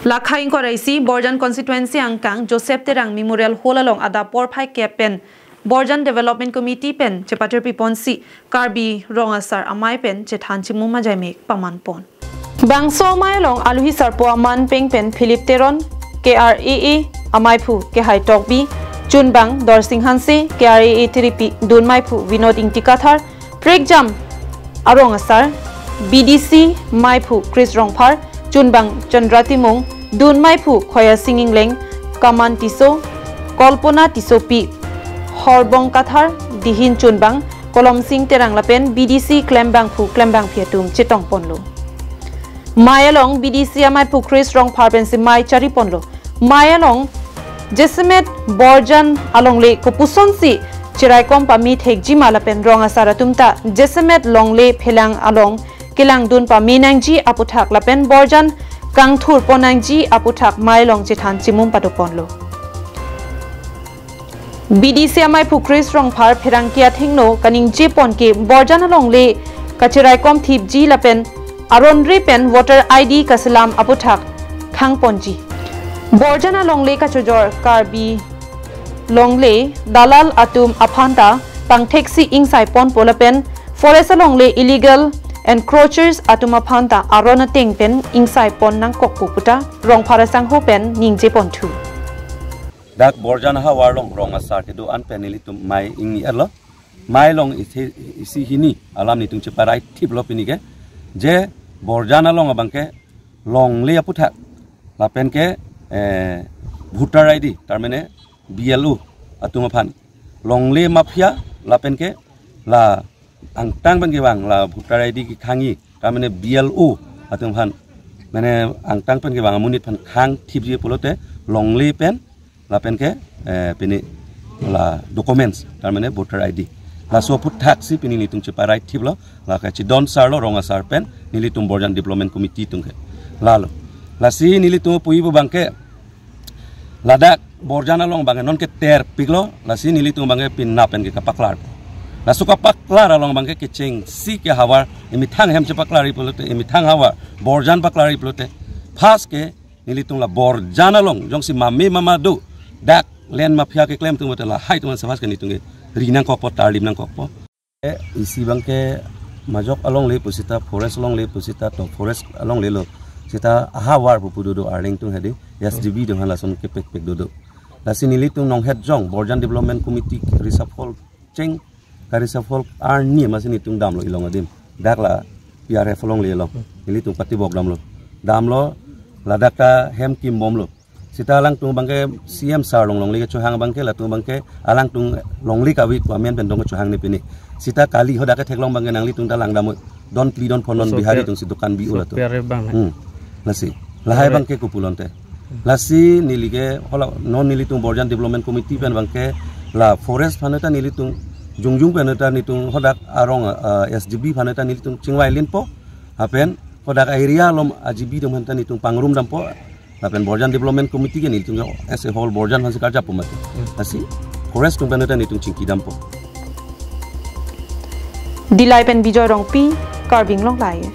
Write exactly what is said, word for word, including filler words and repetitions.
Lakha ingkoi ra isi Borjan constituency angkang Joseph Terang Memorial Hall along adap porphai kep pen Borjan Development Committee pen chepatirpi ponsi Karbi Rong Asar amei pen chethan chimum ajaimek paman pon. Bangso amei along aluhi sarpo aman peng pen Philip Teron, K R A A amaiphu Kehai Tokbi, chunbang Dorsing Hanse, K R A A tiripi dunmeiphu Vinod Ingti Kathar, prekjam arong asar, B D C meiphu Chris Rongphar, chunbang Chandra Timung, dunmeiphu Khoyasing Ingleng, Kaman Tisso, Kolpona Tissopi, Horbong Kathar, dihin chunbang Kolomsing Terang lapen B D C klembangphu klembangphi atum chetong ponlo. Mei along B D C ameiphu Chris Rongphar pensi mei chari ponlo. Mei along jasemet Borjan alongle kopusonsi cheraikom pame thekji ma lapen rong asar atum ta jasemet longle phelang along kelangdun pame nangji aputhak lapen Borjan kangthur pon nangji aputhak mei along chethan chimum pado ponlo. B D C ameiphu Chris Rongphar pherangke athengno kaningje pon ke Borjan alongle kacheraikom thipji lapen aron re pen voter I D kaselam aputhak khang ponji. Borjan alongle kachojor Karbi longle dalal atum aphan ta pangtheksi ingsai ponpo lapen forest alongle illegal encroachers atum aphan ta aron ateng pen ingsai pon nangkokpo pu ta Rongphar asangho pen ningje ponthu. Dak Borjan ahavar along rong asar kedo-an pen nelitum mei ingni-etlo. Mei along isi, isi hini alam nelitum cheparai thiplo pini ke. Je Borjan along abang ke longle aputhak lapen ke, eh, voter I D, tar mane B L O atum aphan, longle mafia lapen ke la angtang pen kevang la voter I D kekhangji, tar mane B L O atum aphan, mane angtang pen kevang amonit aphan khang thipji pulote longle pen lapen ke, eh, pini la documents, tar mane voter I D. Laso aputhak si pini nelitum cheparai thiplo, la kachidon sarlo rong asar pen nelitum Borjan Development Committee atum ke. Lalo. Lasi nelitum puji pu abang ke ladak Borjan along abang ke non ke terpiklo, lasi nelitum abang ke pinap pen ke kapaklar. Laso kapaklar along abang ke kechengsi ke havar emethang hem chepaklarji pulote, emethang havar Borjan paklarji pulote. First ke nelitum la Borjan along jongsi mame mama do, dak land mafia keklem atum pulote lahai atum aphan first ke nelitum ke ri nangkokpo, tarlim nangkokpo. Eh, isi abang ke majok alongle pu seta, forest alongle pu seta, to forest alongle lo. Seta ahavar pu pu dodo, arleng atum hedi, S D B atum aphan lason kepekpek dodo. Lasi nelitum nonghet jong Borjan Development Committee reshuffle cheng, ka reshuffle arni masi nelitum damlo ilong adim. Dak la P R F alongle lo. Nelitum party bok damlo. Damlo ladak ta hem kimbomlo. Seta alangtum abang ke C M sir along longle kechohang abang ke, latum abang ke alangtum longle kave pu amen pen dong kechohang ne pini. Seta kali hadak ke theklong abang ke nanglitum ta langdam, don phli don phonnon So, Bihari P R, atum si dukan bi so, ula tu. P R F abang, eh? Hmm. Lasi. Lahai P R F. Abang ke kopulote. Lasi neli ke hala non nelitum Borjan Development Committee pen abang ke la forest aphan ta nelitum jongjung pen ta nelitum hadak arong, eh, S D B aphan ta nelitum chingvai linpo. Lapen hadak area along a G B atum aphan ta nelitum pangrum dampo. Lapen Borjan Development Committee ke nelitum ke as a whole Borjan aphansi karjapo mati. Hmm. Lasi forest atum pen ta nelitum chingki dampo. Dillai pen Bijoy Rongpi, Karbi Anglong Live.